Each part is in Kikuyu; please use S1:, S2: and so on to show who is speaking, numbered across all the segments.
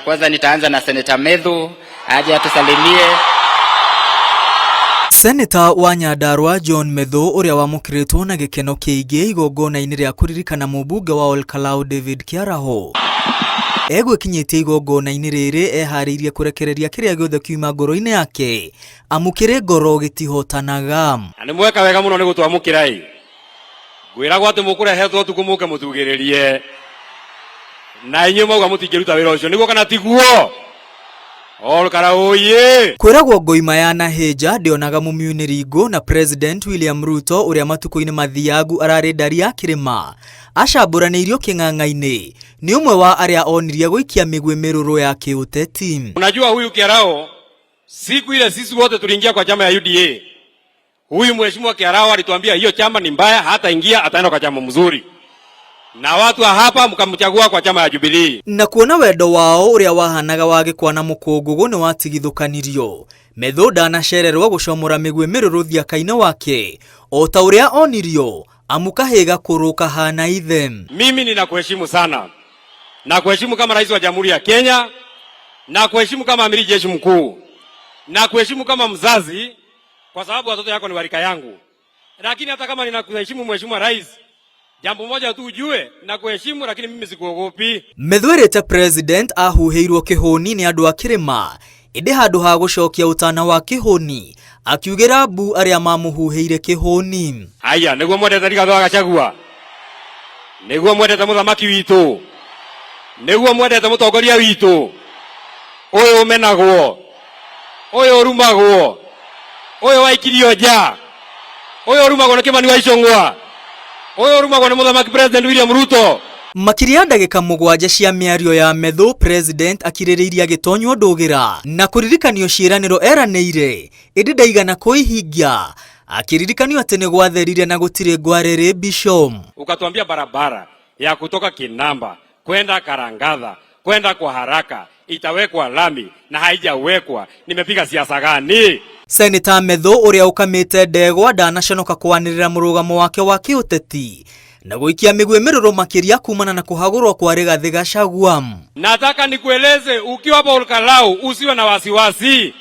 S1: Kwanza nitaanza na Senator Methu aje atusalimie.
S2: Seneta wa Nyandarua John Methu ũrĩa wamũkĩrĩtwo na gĩkeno kĩingĩ igongona-inĩ rĩa kũririkana mũmbunge wa Olkalau David Kiaraho egwĩkinyĩtie igongona-inĩ rĩrĩ eharĩirie kũrekereria kĩrĩa gĩothe kiuma ngoro-inĩ yake amu kĩrĩ ngoro gĩtihotanaga.
S3: Na nĩ mweka wega mũno nĩ gũtwamũkĩra ĩ. Ngwĩragwo atĩ mũkũrehetwo ũtukũ mũke mũtugĩrĩrie. Na inyuĩ mwauga mũtingĩruta wĩra ũcio nĩguo kana tiguo? Olkalau oye!
S2: Kwĩragwo ngoima ya Nahĩnja ndĩonaga mũmiunĩri ngũ na President William Ruto ũrĩa matukũ-inĩ mathiangu ararĩ ndari ya kĩrĩma acambũranĩirio kĩng'ang'a-inĩ nĩ ũmwe wa arĩa onirie gũikia mĩguĩ mĩrũrũ ya kĩũteti.
S3: Unajua huyu Kiarao siku ile sisi wote tuliingia kwa chama ya UDA. Huyu mheshimiwa Kiarao alituambia hiyo chama ni mbaya, hata ingia ataenda kwa chama mzuri. Na watu wa hapa mkamchagua kwa chama ya Jubilee.
S2: Na kuona wendo wao ũrĩa wahanaga wa gĩkwa na mũkũngũgũ nĩ watigithũkanirio Methu ndanacererwo gũcomora mĩguĩ mĩrũrũ thiaka-inĩ wake o ta ũrĩa onirio amu kahĩ gakũrũ kahana ithe.
S3: Mimi ninakuheshimu sana, nakuheshimu kama rais wa Jamhuri ya Kenya, nakuheshimu kama amiri jeshi mkuu, nakuheshimu kama mzazi, kwa sababu watoto yako ni warika yangu. Lakini hata kama ninakuheshimu mheshimiwa rais, jambo moja tu ujue, nakuheshimu lakini mimi sikuogopi.
S2: Methu erĩte president ahuhĩirwo kĩhũni nĩ andũ a kĩrĩma ĩndĩ handũ ha gũcokia ũtana wa kĩhũni akiugĩra mbu arĩa mamũhuhĩire kĩhũni.
S3: Aya, nĩguo mwendete Rigathĩ wa Gachagua, nĩguo mwendete mũthamaki witũ, nĩguo mwendete mũtongoria witũ, ũyũ ũmenagwo, ũyũ ũrumagwo, ũyũ waikirio nja, ũyũ ũrumagwo nĩ Kĩmani wa Ichung'wa, ũyũ ũrumagwo nĩ mũthamaki President William Ruto.
S2: Makĩria ya ndagĩka mũgwanja cia mĩario ya Methu, President akirĩrĩirie agĩtonywo ndũgĩra na kũririkanio ciĩranĩro eranĩire ĩndĩ ndaigana kũihingia akĩririkanio atĩ nĩ gwatherire na gũtirĩ ngware rĩ Bishop.
S3: Ukatuambia barabara ya kutoka Kinamba kwenda Karangatha kwenda kwa haraka itawekwa lami na haijawekwa. Nimepiga siasa gani?
S2: Senator Methu ũrĩa ũkamĩte ndegwa ndanaconoka kwanĩrĩra mũrũgamo wake wa kĩũteti na gũikia mĩguĩ mĩrũrũ makĩria kumana na kũhagũrwo kwa Rigathĩ Gachagua.
S3: Nataka nikueleze ukiwa hapa Olkalau usiwe na wasiwasi.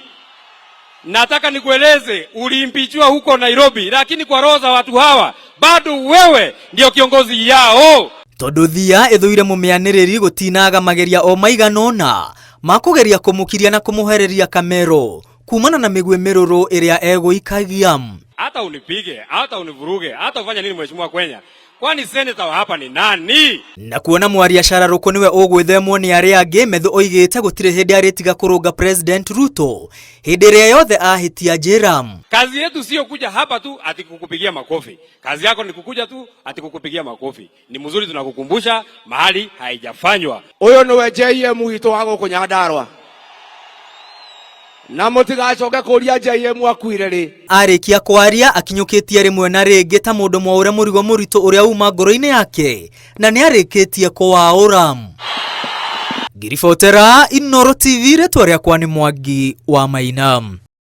S3: Nataka nikueleze uliimpeachiwa huko Nairobi, lakini kwa roho za watu hawa bado wewe ndio kiongozi yao.
S2: Tondũ thia ĩthũire mũmĩanĩrĩri gũtinaga mageria o maigana ũna ma kũgeria kũmũkiria na kũmũhereria kamero kumana na mĩguĩ mĩrũrũ ĩrĩa egũikagia.
S3: Hata unipige, hata univuruge, hata ufanye nini mheshimiwa Kwenya, kwani senator wa hapa ni nani?
S2: Na kuona mwaria cararũkũ nĩwe ũgwĩthemwo nĩ arĩa angĩ, Methu oigĩte gũtirĩ hĩndĩ arĩtiga kũrũnga President Ruto hĩndĩ ĩrĩa yothe ahĩtia njĩra.
S3: Kazi yetu sio kuja hapa tu ati kukupigia makofi. Kazi yako ni kukuja tu ati kukupigia makofi. Ni mzuri tunakukumbusha mahali haijafanywa.
S4: Ũyũ nĩwe JM witũ wa gũkũ Nyandarua. Na mũtigacoke kũria JM akuire rĩ.
S2: Arĩkia kwaria akinyũkĩtie rĩmwe na rĩngĩ ta mũndũ mwaũre mũrigo mũritũ ũrĩa uma ngoro-inĩ yake na nĩarĩkĩtie kũwaũra. Ngiribotera Inooro TV, rĩtwa rĩakwa nĩ Mwangi wa Maina.